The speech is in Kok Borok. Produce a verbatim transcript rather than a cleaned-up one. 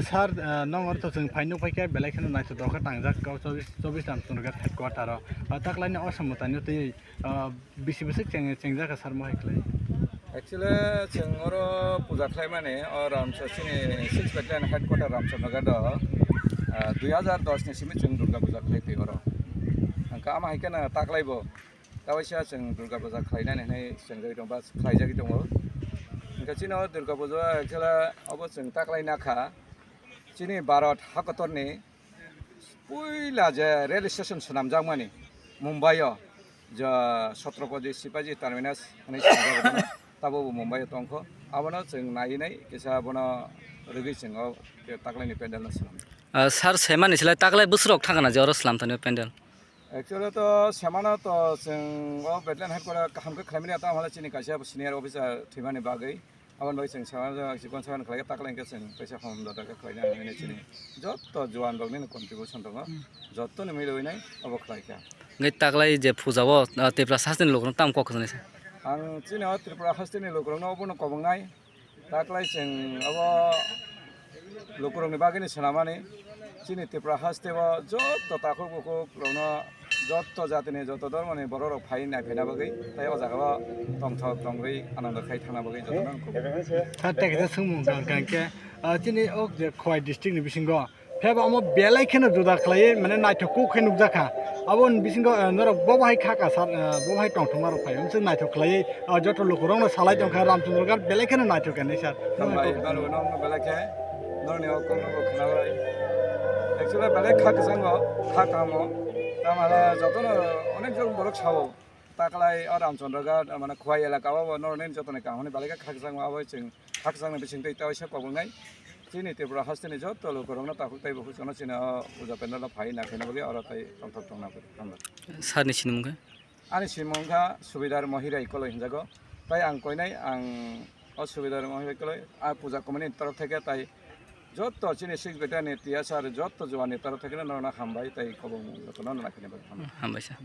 Sir, ah, nong oro to chwng phai nuk phaikha, belai kheno naithok doka tangjak kau chobbish, chobbish Ramchandra Ghat headquarter o. Ah, taklaini o samung tani twi, ah, bisi bwswk cheng-, chengjak kha sir mohai khlai? Actually, chwng oro puja khlaimani o Ramsa-, chini six Battalion headquarter Ramchandra Ghat o, ah, dui hazar dos ni simi chwng Durga puja khlai twi oro. Hwnkhe ama hai kheno taklaibo. Kawaisa chwng Durga puja khlainani hinwi chwngjagwi tongo, ba khlaijagwi tongo. Hwnkhe chini o Durga puja actually obo chwng taklai nakha. Chini Bharat hakotorni puila je rail station swnamjakmani Mumbai o, je Chhatrapati Shivaji Terminus hinwi swnamjakmani, tabukbo Mumbai o tongkho. Abono chwng naiwi nai kisa bono rwgwi chwng o taklaini pandal no swnam. Ah, sir, semani silai taklai bwswrok thangkha na je oro slam thani o pandal? Actually to semano to chwng o Battalion headquarter kaham khe khlaimani, tamo hwnle chini kaisa senior officer thwimani bagwi. Aboni bagwi chwng semano chikon sakon khlai khe taklai hwnkhe chwng kaisa hom data khe khlaina hinwi chini jotto juan rok nini contribution tongo, jottoni milwi nai obo khlai kha. Hwnkhe taklai je puja o, ah, Tripura hasteni lukurok tamo kok kwchangni sa? Ang chini o Tripura hasteni lukurokno obono kobongnai. Taklai chwng abo lukurokni bagwino swnamani, chini Tripura hasteo jotto takhuk bukhuk rokno, jotto jatini, jotto dhormoni borok rok phai naiphaina bagwi, tei o jaga o tongthok tongwi anando khai thangna bagwi jotono ang kubui. Sir, tei kaisa swngmung tong kha hwnkhe, ah, chini o je Khowai district ni bisingo Phiyaba omo belai kheno juda khlaiwi, mane naithok kuk khe nukjakha. Aboni bisingo, eh, norok bo bahai khakha sar, eh, bo bahai tongthokma rok phai. Omo chwng naithok khlaiwi, ah, joto lukurokno salai tongkha, Ramchandra Ghat belai kheno naithok khe nai sir. Hambai, balu no belai khe, norni o kokno bo khnabai. Actually belai kha kwchango, kha kahamo. Tamara jotono onek jon borok sao. Taklai o Ramchandra Ghat, mane Khowai elaka o, o norok nini jotoni kaham hwnwi belai khe khakchangma abo chwng khakchangni bisingtwi tei waisa kobongnai. Chini Tripura hasteni jotto lukurokno takhuk tei bukhuk chwngno chini o puja pandalo phai naikhaina bagwi oro tei tongthok tongna bagwi. Hambai. Sir ni sinimung khe? Ani sinimung wngkha Subedar Mohirai Koloi hinjago. Tei ang koinai ang o Subedar Mohirai Koloi a puja committee ni torof theke tei jotto chini six battalion ni T S R jotto juwan ni torof theke norokno hambai tei kobong jotono naikhaina bagwi hambai. Hambai sir.